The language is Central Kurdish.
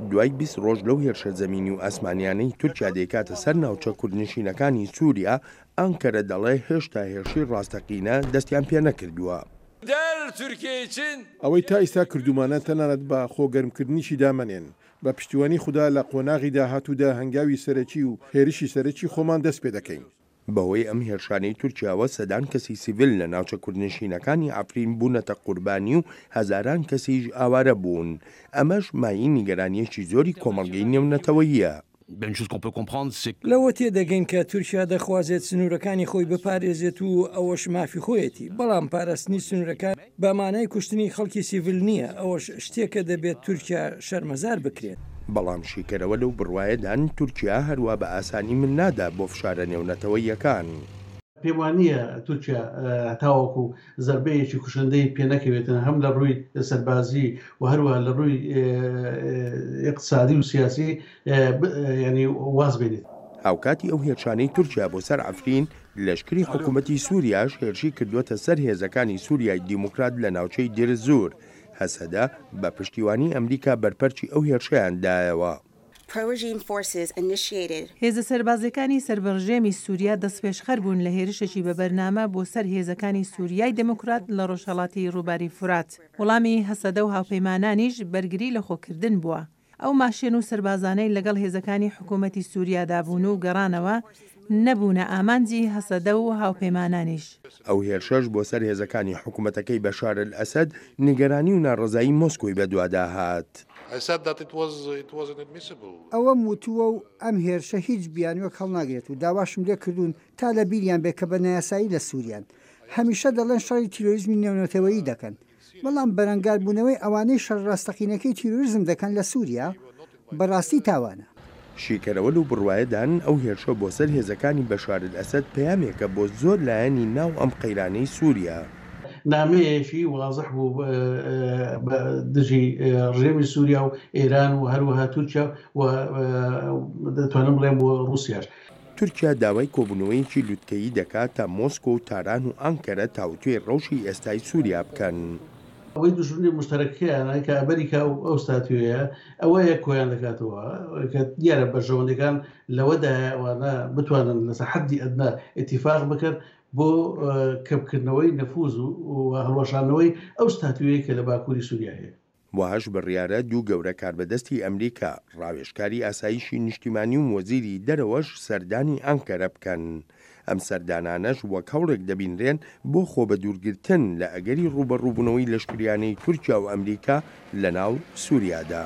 دوای 20 ڕۆژ لەو هێرشە زەمینی و ئاسمانیانەی تورکیا دەیکاتە سەر ناوچە کوردنشینەکانی سووریا، ئانکەرە دەڵێ هێشتا هێرشی ڕاستەقینە دەستیان پێنەکردووە. ئەوەی تا ئیستا کردوومانە تەنانەت بە خۆ گەرمکردنیشی دامەنێن، بە پشتیوانی خودا لە قۆناغی داهاتوودا هەنگاوی سەرەکی و هێرشی سەرەکی خۆمان دەست پێدەکەین. بەهۆی ئەم هێرشانەی تورکیاوە سەدان کەسی سیڤیل لە ناوچە کوردنشینەکانی عەفرین بوونەتە قوربانی و هەزاران کەسیش ئاوارە بوون، ئەمەش مایەی نیگەرانییەکی زۆری کۆمەڵگەی نێونەتەوەییە. لەوە تێدەگەین کە تورکیا دەخوازێت سنوورەکانی خۆی بپارێزێت و ئەوەش مافی خۆیەتی، بەڵام پاراستنی سنوورەکان بە مانای کوشتنی خەڵکی سیڤیل نییە، ئەوەش شتێکە دەبێت تورکیا شەرمەزار بکرێت. بەڵام شیکەرەوە لەو بڕوایەدان تورکیا هەروا بە ئاسانی مل نادا بۆ فشارە نێونەتەوەییەکان. پێم وا نییە تورکیا تاوەکو زەربەیەکی کوشندەی پێ نەکەوێتن هەم لە ڕووی سەربازی و هەروەها لە ڕووی ئیقتسادی و سیاسی یانی واز بێنێت. هاوکاتی ئەو هێرشانەی تورکیا بۆ سەر عەفرین، لەشکری حکوومەتی سووریاش هێرشی کردووەتە سەر هێزەکانی سووریای دیموکرات لە ناوچەی دیرزور. هەسەدە بە پشتیوانی ئەمریکا بەرپەرچی ئەو هێرشەیان دایەوە. هێزە سەربازییەکانی سەر بە ڕژێمی سووریا دەستپێشخەر بوون لە هێرشێکی بە بەرنامە بۆ سەر هێزەکانی سووریای دێموکرات لە ڕۆژهەڵاتی ڕووباری فورات. وەڵامی هەسەدە و هاوپەیمانانیش بەرگری لەخۆکردن بووە. ئەو ماشێن و سەربازانەی لەگەڵ هێزەکانی حکوومەتی سووریادا بوون و گەڕانەوە، نەبوونە ئامانجی هەسەدە و هاوپەیمانانیش. ئەو هێرشەش بۆ سەر هێزەکانی حکوومەتەکەی بەشار ئەلئەسەد، نیگەرانی و ناڕەزایی مۆسکۆی بەدوادا هات. ئەوەم وتووە و ئەم هێرشە هیچ بیانووێک هەڵناگرێت و داواشم لێکردوون تا لە بیریان بێت کە بە نایاسایی لە سووریان. هەمیشە دەڵێن شەڕی تیرۆریزمی نێونەتەوەیی دەکەن، بەڵام بەرەنگاربوونەوەی ئەوانەی شەڕە ڕاستەقینەکەی تیرۆریزم دەکەن لە سووریا، بەڕاستی تاوانە. شیکەرەوە لەو بڕوایەدان ئەو هێرشە بۆ سەر هێزەکانی بەشار ئەلئەسەد پەیامێکە بۆ زۆر لایەنی ناو ئەم قەیرانەی سووریا. نامەیەکی وازح بوو بە دژی ڕژێمی سووریا و ئێران و هەروەها تورکیا و دەتوانم بڵێم بۆ ڕووسیاش. تورکیا داوای کۆبوونەوەیەکی لوتکەیی دەکات تا مۆسکۆ و تاران و ئانکەرە تاوتوێی ڕەوشی ئێستای سووریا بکەن. ئەوەی دوژمنی موشتەرەکەیانە کە ئەمریکا و ئەو ستاتیۆیە ئەوەیە کۆیان دەکاتەوە کە دیارە بەرژەوەندەکان لەوەدایە ئەوانە بتوانن لەسەر حەدی ئەدنا ئیتیفاق بکەن بۆ کەمکردنەوەی نفوز و هەڵوەشاندنەوەی ئەو ستاتیۆیەی کە لە باکووری سووریا هەیە. واش بڕیارە دوو گەورە کاربەدەستی ئەمریکا، ڕاوێژکاری ئاسایشی نیشتیمانی و وەزیری دەرەوەش سەردانی ئانکەرە بکەن. ئەم سەردانانەش وەک هەوڵێک دەبینرێن بۆ خۆبەدوورگرتن لە ئەگەری ڕووبەڕووبوونەوەی لەشکریانەی تورکیا و ئەمریکا لەناو سوریادا.